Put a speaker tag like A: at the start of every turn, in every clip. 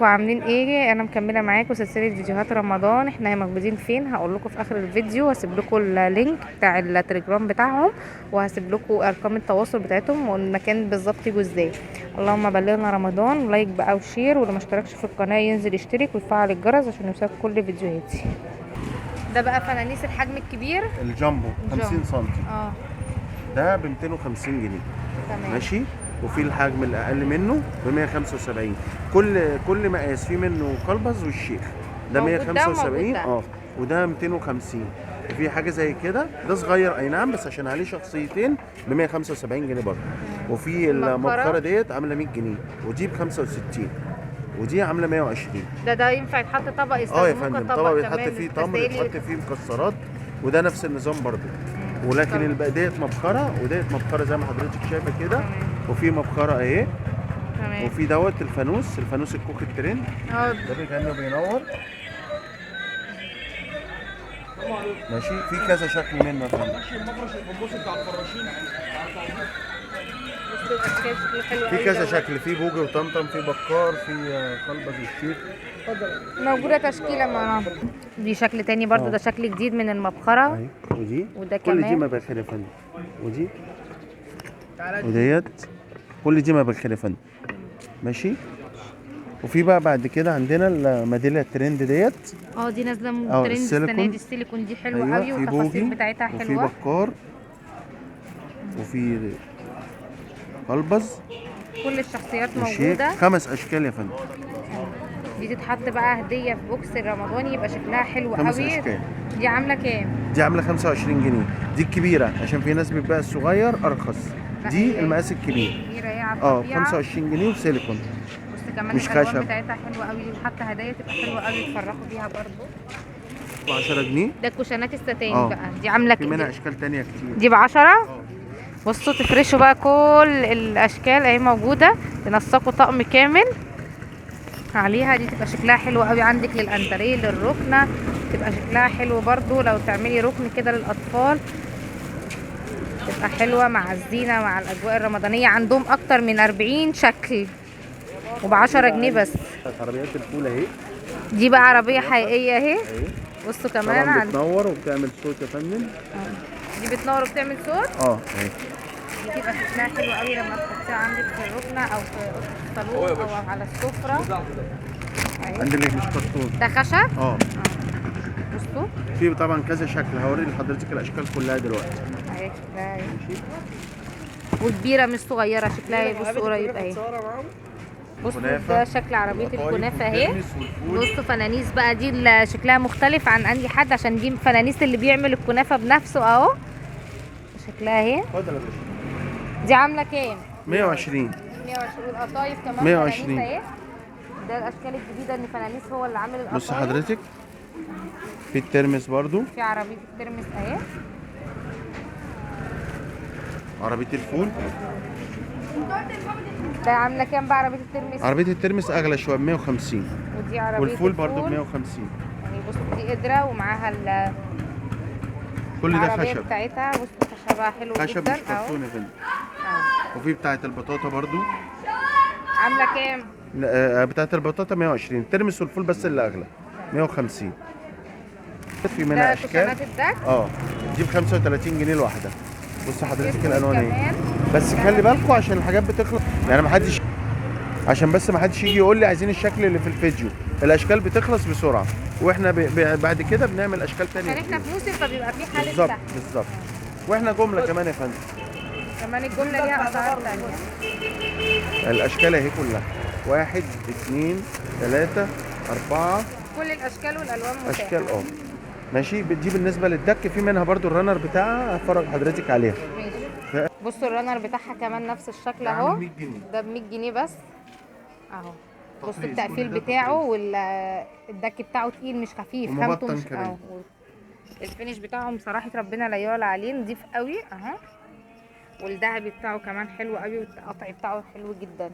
A: وعاملين ايه؟ انا مكملة معاكم سلسلة فيديوهات رمضان. احنا موجودين فين هقول لكم في اخر الفيديو، هسيب لكم ال link بتاع التليجرام بتاعهم وهسيب لكم ارقام التواصل بتاعتهم والمكان بالظبط يجوا ازاي. اللهم بلغنا رمضان. like بقى و share، واللي ما اشتركش في القناة ينزل يشترك ويفعل الجرس عشان يوصلك كل فيديوهاتي. ده بقى فنانيس الحجم الكبير
B: الجامبو 50 سم. ده ب 250 جنيه. تمام ماشي. وفي الحجم الاقل منه ب 175. كل مقاس في منه قلبز والشيخ ده 175 وده 250. وفي حاجة زي كده ده صغير اي نعم بس عشان عليه شخصيتين ب 175 جنيه برضه. وفي المبخره ديت عامله 100 جنيه، ودي ب 65، ودي عامله 120.
A: ده ينفع يتحط طبق يستخدموه
B: يا فندم، طبق بيتحط فيه تمر، يتحط فيه مكسرات، وده نفس النظام برضه. ولكن الباقي ديت مبخره وديت مبخره زي ما حضرتك شايفه كده. وفي مبخره اهي. تمام. وفي دوت الفانوس، الفانوس الكوك الترند ده كانه بينور. ماشي، في كذا شكل منه يا فندم. في كذا شكل، في بوجي وطمطم، في بكار، في قلبز الشيخ.
A: موجودة تشكيله معانا. دي شكل تاني برضو. ده شكل جديد من المبخره.
B: ايوه. ودي
A: وده كمان
B: كل دي مباخر يا فندم. ودي وديت كل دي مباخر يا فندم. ماشي. وفي بقى بعد كده عندنا الميداليه الترند ديت.
A: دي نازله ترند السنة دي. السيليكون دي حلوة قوي والتفاصيل بتاعتها حلوة.
B: وفي بكار وفي قلبز.
A: كل الشخصيات موجودة.
B: 5 اشكال يا فندم.
A: دي تتحط بقى هديه في box الرمضاني يبقى شكلها حلو قوي.
B: 5 اشكال.
A: دي عامله كام؟
B: دي عامله 25 جنيه. دي الكبيرة عشان في ناس بتبيع الصغير ارخص. دي المقاس الكبير.
A: كبيرة اهي على الطبيعة.
B: 25 جنيه وسيليكون.
A: بص كمان
B: مش
A: الالوان
B: خشب
A: بتاعتها حلوة قوي، وحتى هدايا تبقى حلوة قوي تفرحوا بيها برضو.
B: ب 10 جنيه.
A: ده الكوشنات الستان بقى. دي عامله
B: كده. في منها اشكال ثانية كتير.
A: دي ب 10. بصوا تفرشوا بقى كل الاشكال اهي موجودة، تنسقوا طقم كامل عليها. دي تبقى شكلها حلو قوي عندك للانتريه، للركنه تبقى شكلها حلو برضو. لو تعملي ركن كده للاطفال تبقى حلوة مع الزينة مع الاجواء الرمضانية. عندهم اكتر من 40 شكل وب10 جنيه بس.
B: عربيات الفول اهي.
A: دي بقى عربية حقيقية اهي. بصوا كمان
B: بتنور وبتعمل صوت يا فندم.
A: دي بتنور وبتعمل صوت.
B: اهي
A: دي تبقى شكلها حلو قوي لما تحطيها عندك في الركنه او في اوضة الصالون او على السفرة.
B: عندك مش كرتون،
A: ده خشب. بصوا
B: في طبعا كذا شكل، هوري لحضرتك الاشكال كلها دلوقتي
A: اهي. شكلها اهي وكبيره مش صغيرة شكلها. بصوا قريب اهي. بصوا ده شكل عربية الكنافه اهي. بصوا فنانيس بقى، دي اللي شكلها مختلف عن اي حد عشان دي فنانيس اللي بيعمل الكنافه بنفسه اهو. شكلها اهي.
B: اتفضل يا باشا.
A: دي عامله كام؟
B: 120.
A: 120. والقطايف كمان
B: 120
A: اهي. ده الاشكال الجديدة ان فنانيس هو اللي عامل القطايف.
B: بص حضرتك في الترمس برضو.
A: في عربية الترمس اهي.
B: عربية الفول
A: ده عامله كام بقى عربية الترمس؟
B: عربية الترمس اغلى شوية ب 150.
A: ودي عربية
B: والفول برضو ب 150.
A: يعني بصوا دي قدره ومعاها
B: كل ده
A: العربية
B: خشب
A: بتاعتها. بصوا خشبها حلو
B: خشب
A: جدا.
B: مش كرتون يا فندم. وفي بتاعه البطاطا برضو
A: عامله كام؟
B: بتاعه البطاطا 120. الترمس والفول بس اللي اغلى 150. في منها اشكال. دي ب 35 جنيه الواحدة. بص حضرتك الالوان اهي. بس خلي بالكم عشان الحاجات بتخلص، يعني ما حدش، عشان بس ما حدش يجي يقول لي عايزين الشكل اللي في الفيديو. الاشكال بتخلص بسرعة، واحنا بعد كده بنعمل اشكال ثانية
A: عشان احنا في موسم فبيبقى في حاله.
B: بالظبط بالظبط. واحنا جملة كمان يا فندم.
A: كمان الجملة ليها اسعار ثانية.
B: الاشكال اهي كلها. 1 2 3 4
A: كل الاشكال والالوان متاحة.
B: اشكال ماشي. دي بالنسبة للدك. في منها برضو ال runner بتاعها هفرج حضرتك عليها.
A: ماشي. بصوا ال runner بتاعها كمان نفس الشكل اهو. ده ب 100 جنيه بس اهو. بصوا التقفيل بتاعه والدك بتاعه تقيل مش خفيف، خامته مش اهو. ال finish بتاعهم صراحة ربنا لا يعلى عليه، نضيف قوي اهو. والذهبي بتاعه كمان حلو قوي، والقطع بتاعه حلو جدا.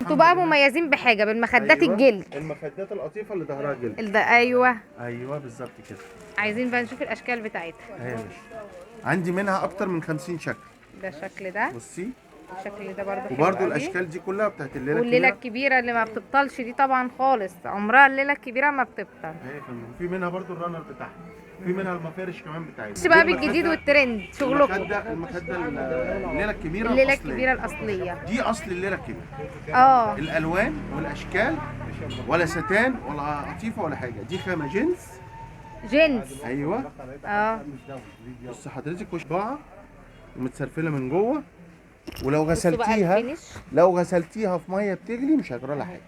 A: انتوا بقى مميزين بحاجة، بالمخدات. أيوة. الجلد،
B: المخدات القطيفه اللي ظهرها جلد.
A: ايوه
B: ايوه بالظبط كده.
A: عايزين بقى نشوف الاشكال بتاعتها.
B: اهي يا باشا. عندي منها اكتر من 50 شكل.
A: ده الشكل ده.
B: بصي
A: الشكل ده برضو حلو.
B: وبرده الاشكال دي كلها بتاعت الليلة
A: والليلة الكبيرة اللي ما بتبطلش دي طبعا خالص، عمرها الليلة الكبيرة ما بتبطل.
B: اهي يا فندم. في منها برده ال runner بتاعها، في منها المفارش كمان بتاعتها.
A: بس بقى بالجديد والترند شغلكم.
B: المخدة الليلة الكبيرة،
A: الليلة الكبيرة الاصلية
B: دي اصل الليلة الكبيرة. الالوان والاشكال، ولا ستان ولا قطيفة ولا حاجة، دي خامة جنس
A: جنس.
B: ايوه. بص حضرتك، وش باعه ومتسرفله من جوه، ولو غسلتيها، لو غسلتيها في مية بتغلي مش هيجرى لها حاجة.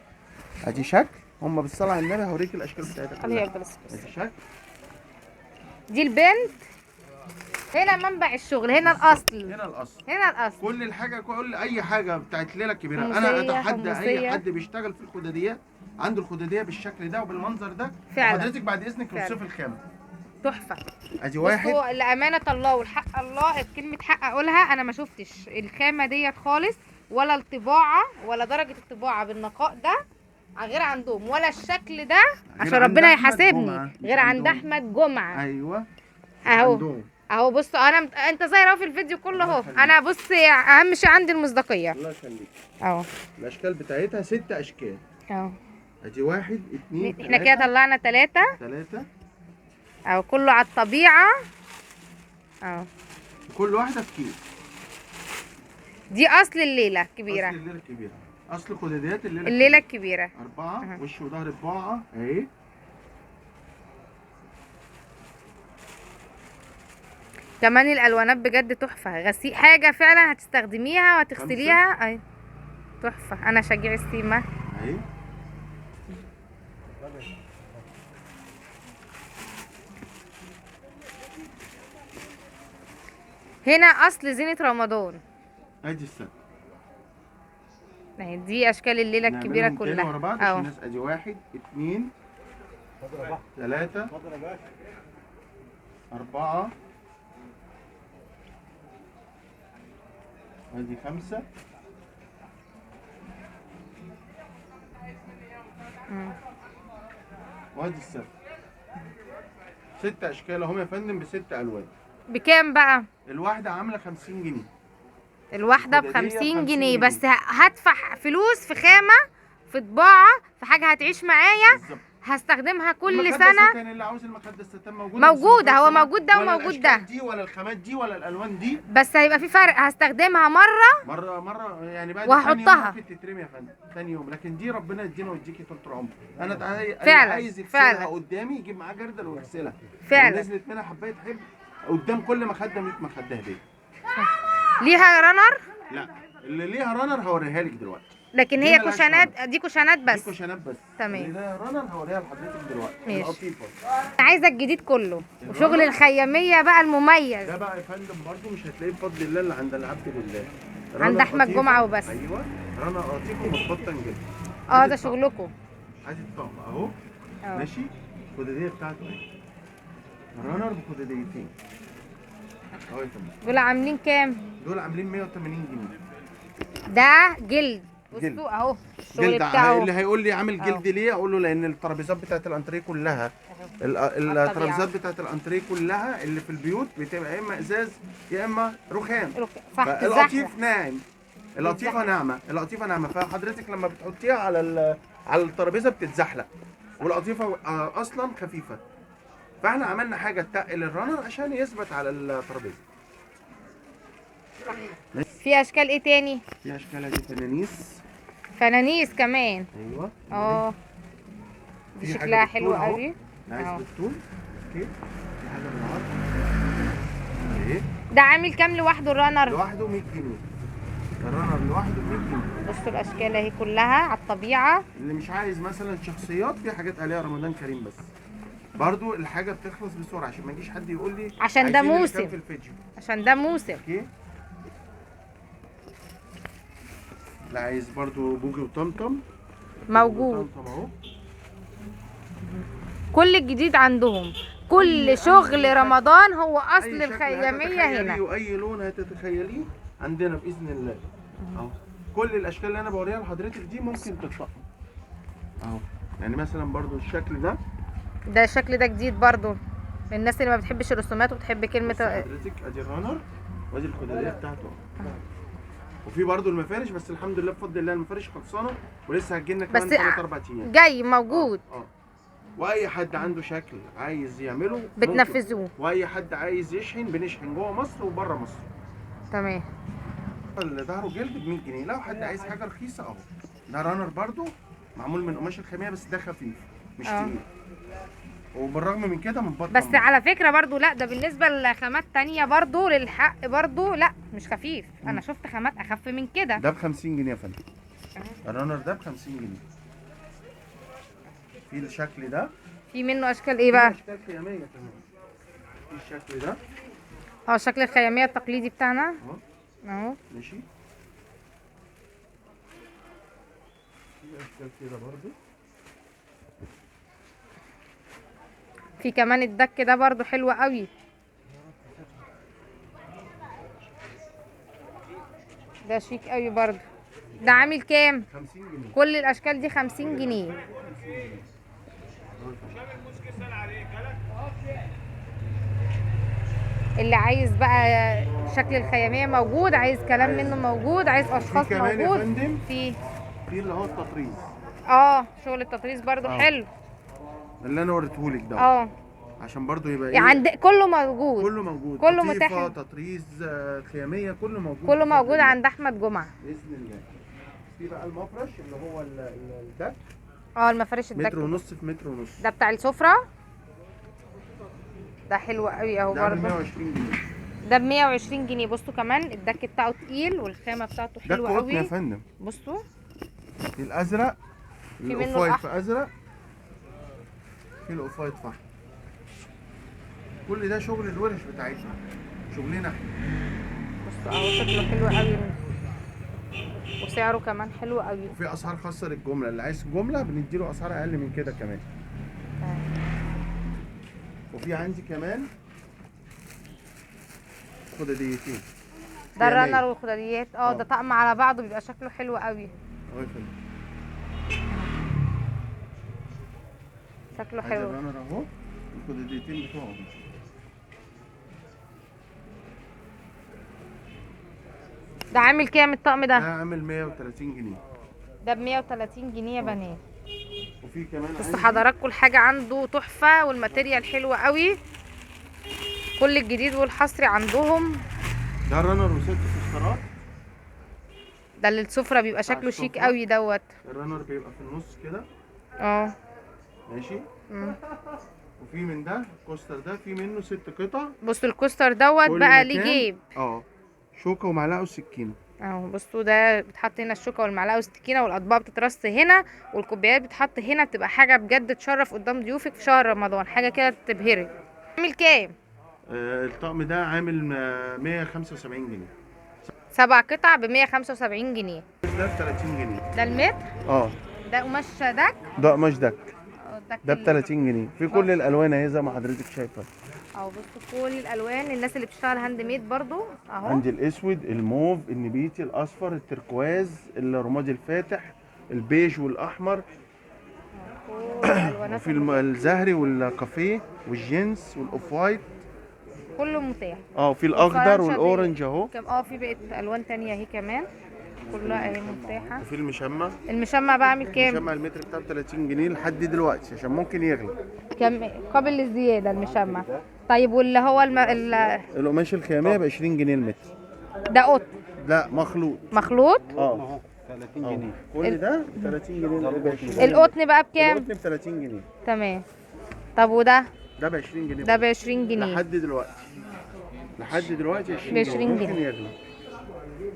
B: ادي شكل هم بالصلاة على النبي، هوريك الاشكال بتاعتها كلها. ادي شكل.
A: دي البنت هنا منبع الشغل، هنا الاصل،
B: هنا الاصل،
A: هنا الاصل.
B: كل الحاجة، كل اي حاجة بتاعت ليلة كبيرة. انا اتحدى اي حد بيشتغل في الخداديات عنده الخداديه بالشكل ده وبالمنظر ده.
A: فعلا.
B: حضرتك بعد اذنك اوصفي الخامة.
A: تحفة.
B: ادي واحد.
A: بصوا لامانه الله والحق الله، كلمة حق اقولها، انا ما شفتش الخامة ديت خالص، ولا الطباعة ولا درجه الطباعة بالنقاء ده غير عندهم، ولا الشكل ده، عشان ربنا يحاسبني، غير عند احمد جمعه.
B: ايوه
A: اهو اهو. بصوا انا انت ظاهر اهو في الفيديو كله اهو. انا بص، اهم شيء عندي المصداقية.
B: الله يخليك.
A: اهو
B: الاشكال بتاعتها 6 اشكال
A: اهو.
B: ادي 1 2
A: احنا كده طلعنا 3
B: 3
A: اهو، كله على الطبيعة اهو،
B: كل واحدة في كيس.
A: دي اصل الليلة الكبيرة،
B: اصل الليلة الكبيرة، اصل خداديات الليلة
A: الليلة الكبيرة.
B: 4 وش وظهر طباعه اهي.
A: كمان الالوانات بجد تحفة، غسيل حاجة فعلا هتستخدميها وهتغسليها اهي تحفة. انا شجيع السيما
B: اهي.
A: هنا اصل زينة رمضان.
B: ادي الست
A: اهي، دي اشكال الليلة الكبيرة كلها
B: ورا بعض عشان الناس. ادي 1 2 3 4 ادي 5 وادي الست. 6 اشكال اهم يا فندم ب6 الوان.
A: بكام بقى؟
B: الواحدة عاملة 50 جنيه.
A: الواحدة ب 50 جنيه بس. هدفع فلوس في خامة، في طباعة، في حاجة هتعيش معايا، هستخدمها كل سنة.
B: اللي عاوز المخدة الستان موجودة،
A: موجودة، هو موجود ده وموجود ده،
B: دي ولا الخامات دي ولا الألوان دي،
A: بس هيبقى في فرق. هستخدمها مرة
B: مرة يعني بعد
A: وهحطها
B: ممكن تترمي يا فندم ثاني يوم، لكن دي ربنا يدينا ويديكي طول العمر. انا
A: فعلا
B: عايز يغسلها قدامي يجيب معاه جردل ويغسلها.
A: فعلا
B: نزلت منها حبايه حب قدام كل مخده 100 مخده هديه.
A: ليها runner؟
B: لا، اللي ليها runner هوريها لك دلوقتي،
A: لكن هي كوشنات، دي كوشنات بس،
B: دي كوشنات بس.
A: تمام.
B: اللي ليها runner هوريها لحضرتك دلوقتي.
A: القطيفه انا عايزه الجديد كله وشغل الخياميه بقى المميز
B: ده بقى يا فندم، برده مش هتلاقيه بفضل الله اللي عند العبد لله،
A: عند احمد جمعه وبس.
B: ايوه، runner قطيفة ومتبطن جدا.
A: ده شغلكم.
B: ادي الطقم اهو. ماشي، الخداديه بتاعته اهي، runner بخداديتين اهو يا فندم.
A: دول عاملين كام؟
B: دول عاملين 180 جنيه.
A: ده جلد، بصوا اهو الشغل بتاعه.
B: اللي هيقول لي عامل جلد ليه، اقول له لان الترابيزات بتاعت الانتريه كلها، الترابيزات بتاعت الانتريه كلها اللي في البيوت بتبقى يا اما ازاز يا اما رخام.
A: صح.
B: القطيف ناعم، القطيفه ناعمة، القطيفه ناعمة، فحضرتك لما بتحطيها على على الترابيزة بتتزحلق، والقطيفه اصلا خفيفة، فاحنا عملنا حاجة تقل ال runner عشان يثبت على الترابيزة.
A: في اشكال ايه تاني؟
B: في اشكال ادي فنانيس،
A: فنانيس كمان.
B: ايوه
A: دي شكلها حلو قوي.
B: عايز بالطول. okay، في حاجة بالعرض اهي.
A: ده عامل كام لوحده ال runner؟
B: لوحده 100 جنيه. ال runner لوحده 100 جنيه.
A: بصوا الاشكال اهي كلها على الطبيعة.
B: اللي مش عايز مثلا شخصيات، في حاجات عليها رمضان كريم بس. برضو الحاجة بتخلص بسرعة عشان ما يجيش حد يقول لي
A: عشان ده موسم،
B: في الفيديو.
A: عشان ده موسم.
B: okay. اللي عايز برضو بوجي وطمطم
A: موجود.
B: طمطم اهو.
A: كل الجديد عندهم، كل شغل رمضان هو اصل الخياميه هنا.
B: واي لون هتتخيليه عندنا باذن الله اهو. كل الاشكال اللي انا بوريها لحضرتك دي ممكن تتطقم اهو. يعني مثلا برضو الشكل ده،
A: ده الشكل ده جديد برضو للناس اللي ما بتحبش الرسومات وبتحب كلمة.
B: حضرتك ادي ال runner وادي الخداديه بتاعته. وفي برضو المفارش، بس الحمد لله بفضل الله المفارش خلصانه ولسه هتجي لنا كمان 3 4 ايام.
A: جاي موجود.
B: واي حد عنده شكل عايز يعمله
A: بتنفذوه،
B: واي حد عايز يشحن بنشحن جوه مصر وبره مصر.
A: تمام.
B: اللي ظهره جلد ب 100 جنيه، لو حد عايز حاجة رخيصة اهو. ده runner برضو معمول من قماش الخاميه، بس ده خفيف مش تقيل، وبالرغم من كده متبطن.
A: بس على فكرة برضو لا، ده بالنسبة لخامات تانية برضو للحق برضو لا مش خفيف. انا شفت خامات اخف من كده.
B: ده ب 50 جنيه يا فندم. ال runner ده ب 50 جنيه. في الشكل ده،
A: في منه اشكال ايه بقى؟
B: في اشكال خياميه كمان. في الشكل ده
A: شكل الخياميه التقليدي بتاعنا اهو.
B: ماشي. في اشكال كده برضو.
A: في كمان الدك ده برضو حلو قوي. ده شيك قوي برضو. ده عامل كام؟
B: 50 جنيه.
A: كل الاشكال دي 50 جنيه. اللي عايز بقى شكل الخياميه موجود، عايز كلام منه موجود، عايز اشخاص موجود.
B: في اللي هو التطريز.
A: شغل التطريز برضو حلو،
B: اللي انا وريتهولك ده. عشان برضو يبقى ايه
A: يعني كله موجود،
B: كله موجود،
A: كله متاح.
B: تطريز، خياميه، كله موجود،
A: كله موجود عند احمد جمعه
B: باذن الله. في بقى المفرش اللي هو الدك.
A: المفارش الدك
B: متر ونص في متر ونص.
A: ده بتاع السفرة، ده حلو قوي اهو برضو.
B: ده ب 120 جنيه.
A: ده ب 120 جنيه. بصوا كمان الدك بتاعه تقيل والخامه بتاعته حلوة قوي.
B: ده يا فندم.
A: بصوا
B: في الازرق،
A: في منه
B: ال off white في ازرق، في ال off white فحم. كل ده شغل الورش بتاعتنا، شغلنا احنا.
A: بصوا اهو شكله حلو قوي وسعره كمان حلو قوي.
B: وفي اسعار خاصة للجملة، اللي عايز جملة بنديله اسعار اقل من كده كمان. وفي عندي كمان خداديتين.
A: ده ال runner والخداديات. ده طقم على بعضه بيبقى شكله حلو قوي.
B: اهو يا فندم
A: شكله حلو.
B: ال runner اهو، الخداديتين بتوعه.
A: ده عامل كام الطقم ده؟
B: ده عامل 130 جنيه.
A: ده ب 130 جنيه يا بنات.
B: وفي كمان
A: بصوا حضراتكم الحاجة عنده تحفة وال material حلوة قوي، كل الجديد والحصري عندهم.
B: ده runner وست كوسترات.
A: ده اللي السفرة بيبقى شكله شيك قوي دوت.
B: ال runner بيبقى في النص كده. ماشي. وفي من ده ال coaster ده في منه 6 قطع.
A: بصوا ال coaster دوت بقى ليه جيب.
B: شوكه ومعلقة وسكينة.
A: اهو بصوا ده بتحط هنا الشوكة والمعلقه والسكينة، والاطباق بتترص هنا، والكوبايات بتتحط هنا. بتبقى حاجة بجد تشرف قدام ضيوفك في شهر رمضان، حاجة كده تبهرك. عامل كام؟
B: الطقم ده عامل 175 جنيه.
A: 7 قطع ب 175 جنيه.
B: ده ب 30 جنيه.
A: ده المتر؟ ده قماش دك؟
B: ده قماش دك. ده ب 30 جنيه. في كل الالوان اهي زي ما حضرتك شايفه.
A: اهو بصوا كل الالوان، الناس اللي بتشتغل handmade برضو اهو.
B: عندي الاسود، الموف، النبيتي، الاصفر، التركواز، الرمادي الفاتح، البيج والاحمر، وفي الزهري والكافيه والجينز وال off white،
A: كله متاح.
B: في الاخضر وال orange اهو.
A: في بقت الوان تانية اهي كمان، كلها اهي متاحة.
B: وفي المشمع.
A: المشمع بقى عامل كام؟
B: المشمع المتر بتاعه 30 جنيه لحد دلوقتي عشان ممكن يغلى.
A: كم قابل للزياده المشمع. طيب واللي هو
B: القماش الخياميه ب 20 جنيه المتر.
A: ده قطن؟
B: لا مخلوط.
A: مخلوط؟
C: 30 جنيه.
B: كل ده 30 جنيه.
A: القطن بقى بكام؟
B: القطن ب 30 جنيه.
A: تمام. طب وده؟
B: ده ب 20 جنيه.
A: ده ب 20 جنيه
B: لحد دلوقتي. لحد دلوقتي 20 جنيه. ممكن يغلى.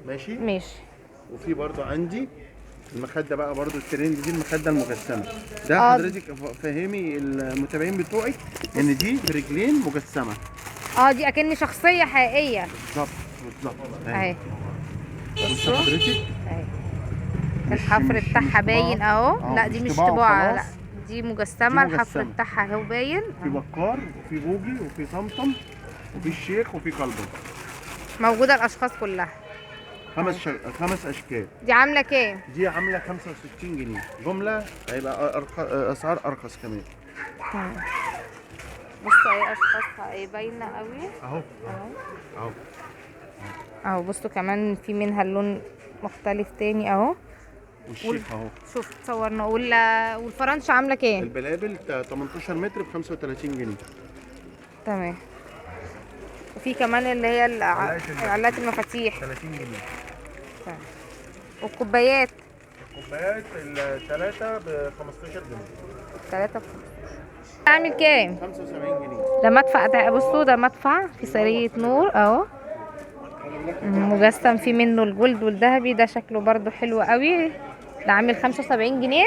B: ماشي؟
A: ماشي.
B: وفي برضو عندي المخدة بقى برضو الترند دي، المخدة المجسمة. ده حضرتك فهمي المتابعين بتوعك ان دي برجلين مجسمه.
A: دي اكن شخصية حقيقية.
B: بالظبط بالظبط
A: اهي.
B: بص حضرتك
A: اهي الحفر بتاعها باين اهو. لا دي مش طباعه، لا دي مجسمه، الحفر بتاعها اهو باين.
B: في بكار وفي بوجي وفي طمطم وفي الشيخ وفي كلبه.
A: موجودة الاشخاص كلها.
B: خمس اشكال.
A: دي عامله كام؟
B: دي عامله 65 جنيه جملة، هيبقى اسعار ارخص كمان.
A: تمام. بصوا اهي اشخاصها اهي باينة قوي
B: اهو اهو اهو.
A: اهو بصوا كمان في منها اللون مختلف تاني اهو.
B: والشيخ اهو.
A: شوف صورنا. والفرنشه عامله كام؟
B: البلابل 18 متر ب 35 جنيه.
A: تمام. وفي كمان اللي هي علاقات المفاتيح
B: 30 جنيه.
A: تمام. والكوبايات،
B: الكوبايات الثلاثة ب 15 جنيه.
A: الثلاثة ب 15. عامل كام؟
B: 75 جنيه.
A: ده مدفع. بصوا ده مدفع في سرية نور اهو، مجسم فيه منه ال gold والذهبي، ده شكله برده حلو قوي. ده عامل 75 جنيه.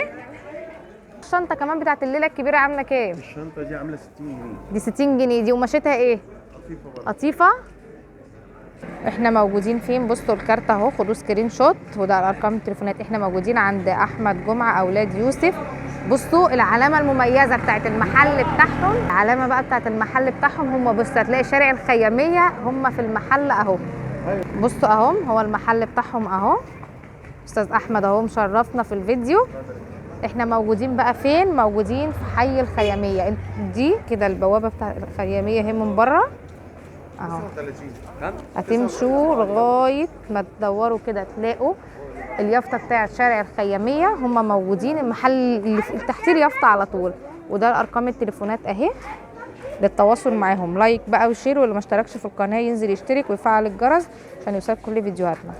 A: الشنطة كمان بتاعت الليلة الكبيرة عامله كام؟
B: الشنطة دي عامله 60 جنيه.
A: دي 60 جنيه. دي قماشتها ايه؟
B: قطيفة برضه.
A: قطيفة. احنا موجودين فين؟ بصوا الكارت اهو، خدوا screenshot، وده ارقام التليفونات. احنا موجودين عند احمد جمعه اولاد يوسف. بصوا العلامة المميزة بتاعت المحل بتاعهم، العلامة بقى بتاعت المحل بتاعهم هم، بصوا هتلاقي شارع الخياميه، هم في المحل اهو. بصوا اهو، هو المحل بتاعهم اهو. استاذ احمد اهو مشرفنا في الفيديو. احنا موجودين بقى فين؟ موجودين في حي الخياميه. دي كده البوابة بتاع الخياميه اهي من بره اهو. هتمشوا لغاية ما تدوروا كده تلاقوا اليافطه بتاعه شارع الخياميه، هم موجودين المحل اللي تحتيه اليافطه على طول. وده ارقام التليفونات اهي للتواصل معاهم. like بقى و share، واللي ما اشتركش في القناة ينزل يشترك ويفعل الجرس عشان يوصل كل فيديوهاتنا.